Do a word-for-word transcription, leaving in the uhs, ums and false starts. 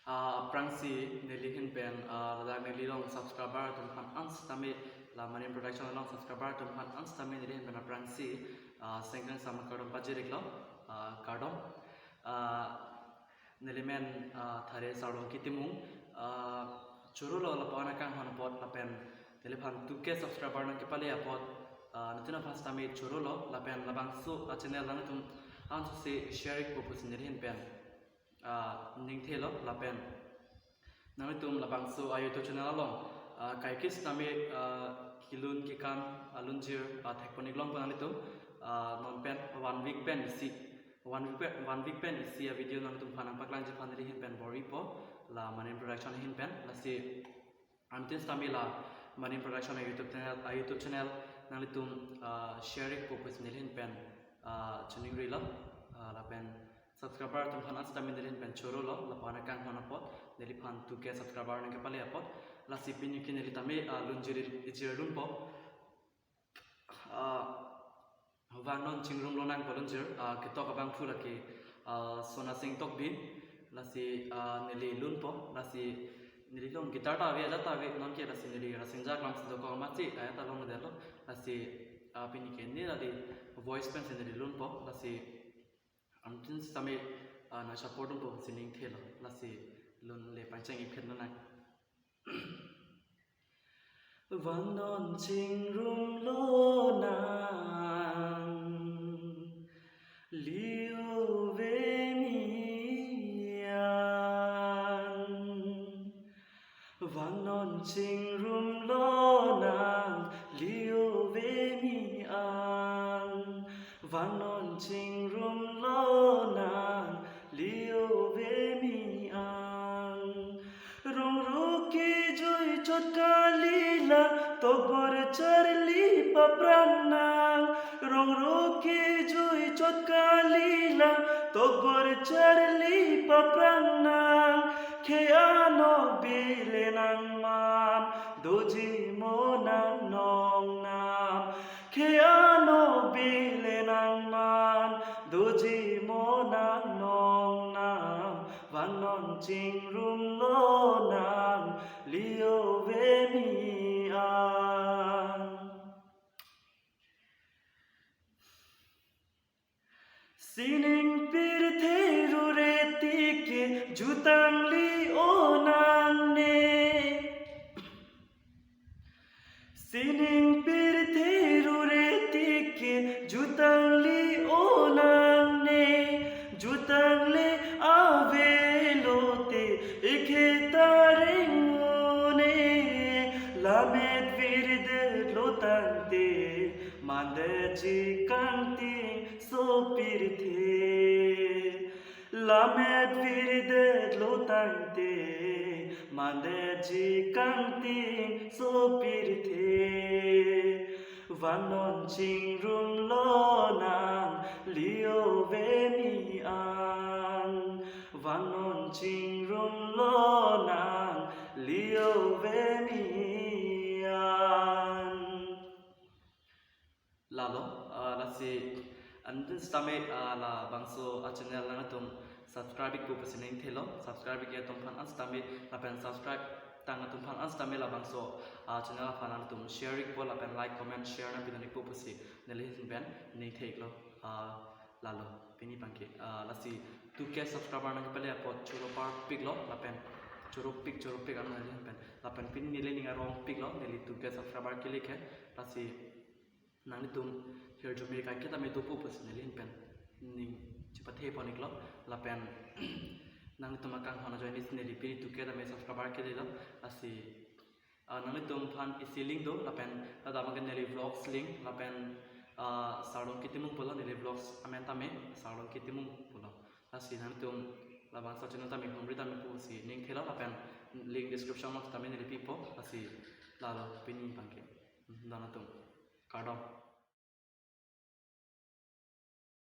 Ah, aphrangsi neli ahin pen, ah, ladak neli along subscriber atum aphan an sitame, la Manin Production along subscriber atum aphan an sitame neli ahin pen aphrangsi, ah, sengkangsam akardom pajir-iklo, ah, kardom. Ah, neli men, ah, Thare Sarlongki Timung, ah, chorolo lapu-an akanghon apot lapen neliphan two K subscriber nangkepale apot, ah, nelitum aphan sitame chorolo lapen labangso, ah, channel nangtum ansi share-ikpo pusi neli ahin pen ah, ningthelo lapen nanglitum labangso a-YouTube channel along, ah, kaike sitame, ah, kelun kekan, ah, lunjir, ah, thekpon-iklongpo nanglitum, ah, non pen one week pen isi, one week pen, one week pen isi a-video nanglitum aphan nangpaklangji aphan neli ahin pen bor-ipo, la Manin Production ahin pen, lasi anuttin sitame la Manin Production a-YouTube channel, a-YouTube channel nanglitum, ah, share-ikpo pusi neli ahin pen, ah, chiningrilo, ah, lapen subscriber atum aphan an sitame neli ahin pen chorolo, lapu-an akanghon apot, neliphan two K subscriber nangkepale apot, lasi pini ke neli tame, ah, lunjir ijir dunpo. Ah, vangnon chingrum lonang pu lunjir, ah, ketok abangphu lake, ah, Sona Sing Tokbi, lasi, ah, neli lunpo, lasi neli along guitar ta ave, ajat ta ave, non ke lasi neli rasingja klam si dokok amatsi, ajat ta longledetlo, lasi, ah, pini ke neli voice pen si neli lunpo, lasi anuttin sitame, ah, nang-support dunpo pusi ningthelo, lasi lunle pangcheng-ik phet lonang. Vangnon chingrum lonang, liu ave mi an. Vangnon chingrum lonang, liu ave mi an. Vangnon chingrum lonang, liu ave mi an. Rongro kejui chot kalilang, tokbor charli paphrang nang. Rongro kejui chot kalilang, tokbor charli paphrang nang. Khei anok bile nangman, doji mo nang nongnam. Khei anok bile nangman, doji mo nang nongnam. Vangnon chingrum lonang, liu ave mi an. Sining pirthe rure tike jutang li-o nangne. Sining pirthe rure tike jutang li-o nangne. Jutang le avelote ekheta reng-un-e. Lammet virdetlo tangte mandetji kangtingso pirthe. Lammet virdetlo tangte mandetji kangtingso pirthe. Vangnon chingrum lonang, liu ave mi an. Vangnon chingrum lonang, liu ave mi an. Lalo, ah, lasi anuttin sitame, ah, labangso a-channel nangtum subscribe-ikpo pusi ningthelo, subscribe-ik atum aphan an sitame lapen subscribe tang atum aphan an sitame labangso a-channel aphan nangtum share-ikpo lapen like, comment, share nangpidun-ikpo pusi neli ahin pen ningthe-iklo, ah, lalo pini abangke, ah, lasi two K subscriber nangkepale apot choro parpiklo lapen choropik choropik ano neli ahin pen lapen pini neli ning arongpiklo, neli two K subscriber kele ke, lasi nanglitum hirjume kaike tame dopo pusi neli ahin pen ning chepathe pon-iklo lapen nanglitum akanghon ajoine si neli pini two K tame subscriber kelelo, lasi, ah, nanglitum aphan isi link do lapen ladak abangke neli vlogs link lapen, ah, Sarlongki Timung pulo, neli vlogs amen tame Sarlongki Timung pulo. Lasi nanglitum labangso channel tame humri tame pusi ningthelo lapen link description along tame neli pipo, lasi lalo pini abangke. Hmm, dona atum. Kardom.